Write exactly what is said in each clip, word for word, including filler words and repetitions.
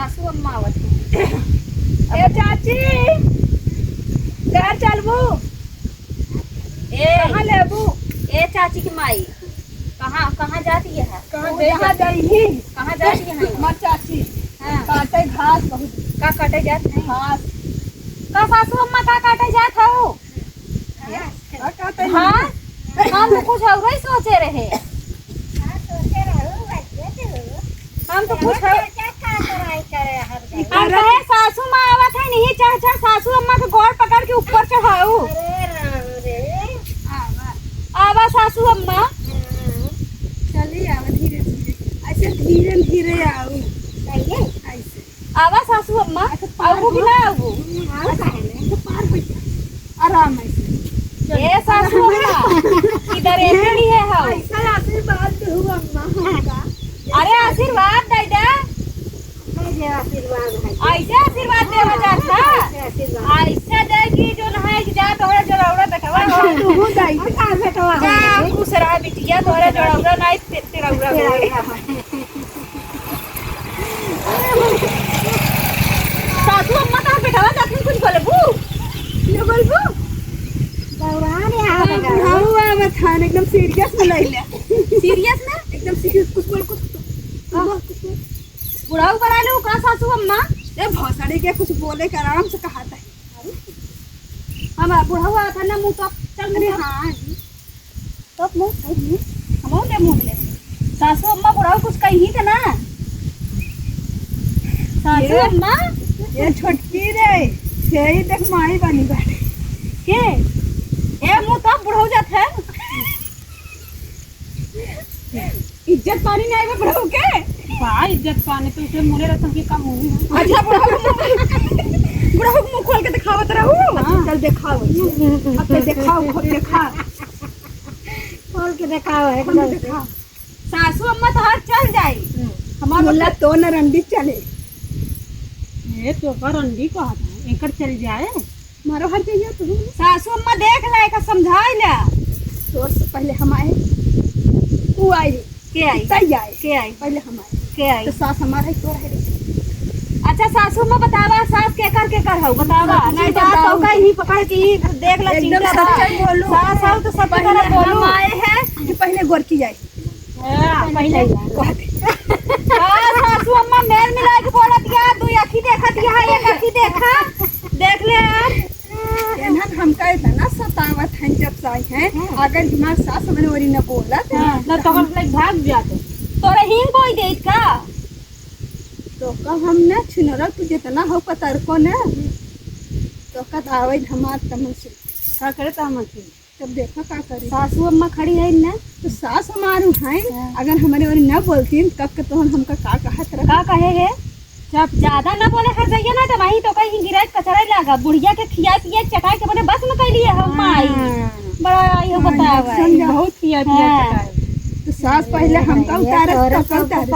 सासू अम्मा आवत है। ए चाची, घर चलबू? ए, कहाँ लेबू? ए चाची की माई, कहाँ, कहाँ जाती है? कहाँ तू जाई जहाँ है? जाई ही। कहाँ जाती है? हमार चाची हाँ। काटे घास बहुत। का काटे जात है? घास। का सासू अम्मा का काटे जात हो? हाँ, हम तो कुछ और ही सोचे रहे। हम तो कुछ और हम कहे सासू माँ आवत है, नहीं चाह चाह सासू अम्मा के गोड़ पकड़ के ऊपर चढ़ाऊ। आवा सासू अम्मा। चली आवा धीरे धीरे, ऐसे धीरे धीरे आऊ। ऐसे। आवा सासू अम्मा, अच्छा, पार आऊ कि हो। ना आऊ? हम्म, आऊ काहे नहीं? तो पार हो जा। आराम से। ए सासू अम्मा, इधर एक ही है हम। ऐसा आशीर्वाद दे हो अम्मा हमका। अरे आशीर्वाद दे दे। कैसे आशीर्वाद है? ऐसे आशीर्वाद देवा जात ना। ऐसे आशीर्वाद। ऐसा दे कि जो नहाए कि जा तोहरा जोड़ौरा बेटवा हो। अच्छा, तू हो जाई। का बेटवा हो? जा खुश रहा बिटिया, तोहरा जोड़ौरा ना, तेरा उरा हो। तेरा उरा हो। सासू अम्मा, तहार बेटवा जात में कुछ बोलबू? ये बोलबू? भगवान यहाँ हाँ, लगा। बुढ़ऊ आवत हन, एकदम serious में लइले। Serious में? एकदम serious, कुछ बोल, कुछ, कुछ बोल, कुछ बोल। बुढ़ऊ बना लो का सासू अम्मा? ए, भोसड़ी के कुछ बोले के आराम से कहा था। हम बुढ़ऊ आवत हन ना, मुँह तो चल अरे मुँह। हाँ। तब मुँह, मुँह, मुँह, हमहू ले मुँह ले। सासू अम्मा बुढ़ऊ कुछ कही त ना? सासू ये, अम्मा? ये छोटकी रे, यही देख माई बनी बाटे। के? ए मुँह तब बुढ़ऊ जात है। इज्जत पानी नहीं आवे बुढ़ऊ के? बा इज्जत पानी तो उसे मुड़े रहता कि कम होगी। अच्छा बुढ़ऊ मुँह, बुढ़ऊ मुँह खोल के दिखावत रहू। हाँ। चल दिखाओ। अब तो दिखाओ, खूब दिखा। खोल के देखाओ, खोल के एकदम। देखाओ। सासू अम्मा तोहार चल जाई। हम्म। हमार मुल्ला तो न रंडी चले। ए, तो का रंडी कहत है? एकर चल जाए। मारो हर जइया तू। सासू अम्मा देख ले, एका समझाई ले। तोर से पहले हम आए, तू आई। के आई? तई आए। के आई? पहले हम आए। के आई? तो सास हमार है, तोर है रे। अच्छा सासू अम्मा बतावा, सास केकर केकर हऊ बतावा। हाँ, नहीं तो बताओ। तो कहीं पकड़ के ही देख ला एकदम चिंता बा। सच्चाई बोलू। सास हऊ तो सच पहले तरह बोलू। हम आए हैं कि पहले गोरकी आई। हाँ, पहले। कह दे। हाँ, सासू अम्मा मेल मिला के बोलत या, दू आँखी देखत या, एक आँखी देखा, देख ले आप। एनहन हमका इतना सतावत हैं जब से आई हैं, हाँ। अगर हमार सास हमरे ओरी न बोलत, हाँ, न तो हम लाइक भाग जाते। तोरे हींग बोई देत का? तो का हम न छिनरा तू जितना हो पतर को न, तो का आवे हमार तमन से। का करे तमन से? तब देखा का करी। सासू अम्मा खड़ी है ना? तो सास हमार उठाइन, हाँ। अगर हमरे ओरी न बोलतीन, तब के तोहन हमका का कहत रहे? का कहे है? जब ज्यादा न बोले हर जइया ना, तो वहीं तो कहीं गिराए कचरा लागा। बुढ़िया के खियाए पियाए चटाए के बने बस में कैली है हम माई। हाँ। बड़ा इहो हाँ, बतावा। समझा। बहुत खियाए पियाए हाँ। चटाए। तो सास पहले हमका उतारे, तब उतारे।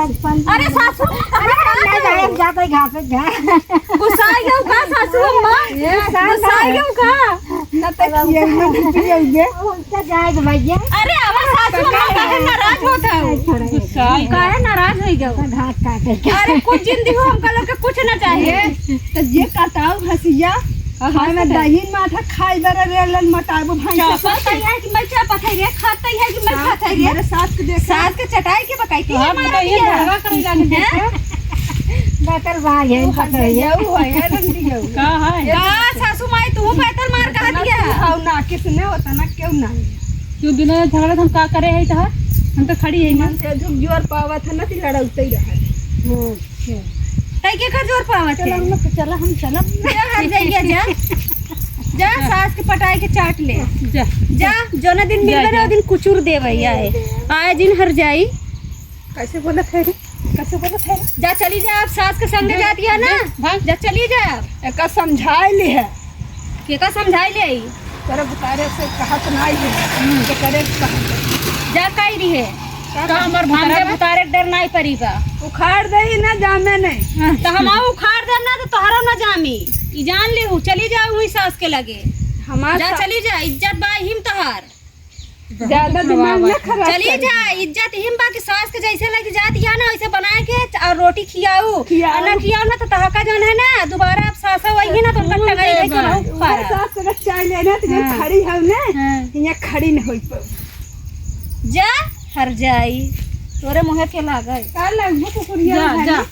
अरे सासू, अरे, अरे, अरे, जाते घास घास। गुस्सा आ गया का सासू अम्मा? ये सास गुस्सा आ गया का? ना तो खियाइए, ना पियाइए। उनका जाए दे भैया। अरे, आवा सासू अम्मा, काहे नाराज होत हऊ? गुस्सा आई। काहे नाराज होई गयो? घास काटे के। अरे, कुछ जिंदगी हो, हमका लोग के कुछ ना चाहिए। तो ये काटाऊ हंसिया, और खाए में दही माठा खाई बरा रे लन मटाबो भाई से। चापत है कि मैं चापत है रे, खात है कि मैं हाँ, खात है रे। मेरे सास के देखा। सास के चटाई के बकाई के हम मारा तो ये दिया। घरवा कम जाने हैं? देखा। बतल भाई है, तू बतल है। हंसिया हो, है रंग दिया हो। का है? का सासू माई तू बैतल मार कहा दिया? हाउ ना, किसने होता ना, क्यों ना? क्यों बिना झगड़ा हम का करे है तो? हम तो खड़ी है ना। मन से झुक जोर पावा था ना, कि लड़ाई उतई रहा। हम्म। तई के कर जोर पावत चला है? हम लोग तो चला, हम चला। जा हर जइया जा। जा सास के पटाए के चाट ले। जा। जा, जोना दिन जा, मिलबे ना, जा। ओ दिन कुचुर देवे आए। आए दिन हर जाई। कैसे बोलत है रे? कैसे बोलत है रे? जा चली जा, आप सास के संग जा, जाती है ना? जा, भाग। जा चली जा। एका समझाए ली है। केका समझाई ले आई? तोरे बुतारे से कहत नाई है, हम्म। के करे कहत। जा कही रही है। का तो हमर हमरे बुतारे बुतारे के डर नाई परी बा। उखाड़ दे ही ना जामे नहीं। हाँ, तो हम आऊ उखाड़ देम ना तो तोहरो ना जामी। ई जान ले हूँ, चली जाओ हुई सास के लगे। हमार जा सा- चली जा, इज्जत बा हिम तोहार। ज्यादा दिमाग ना खराब चली करी। जा, इज्जत हिम बा कि सास के जैसे लग जात या ना, वैसे बनाए के और रोटी खियाऊ। खियाऊ। और ना खियाऊ ना तो तहका जौन है ना, दोबारा अब सास वही है ना, तो उनका सुन टंगाई ले रही बा। तो बहुत ऊपर खराब। सास अगर चाह ले ना, तो यहाँ हाँ। खड़ी हऊ ना, हाँ। यहाँ खड़ी न होई पाऊ। जा, हर जाई, तोरे मुँहे के लागे। का लगबू कुकुरिया जा, में जा।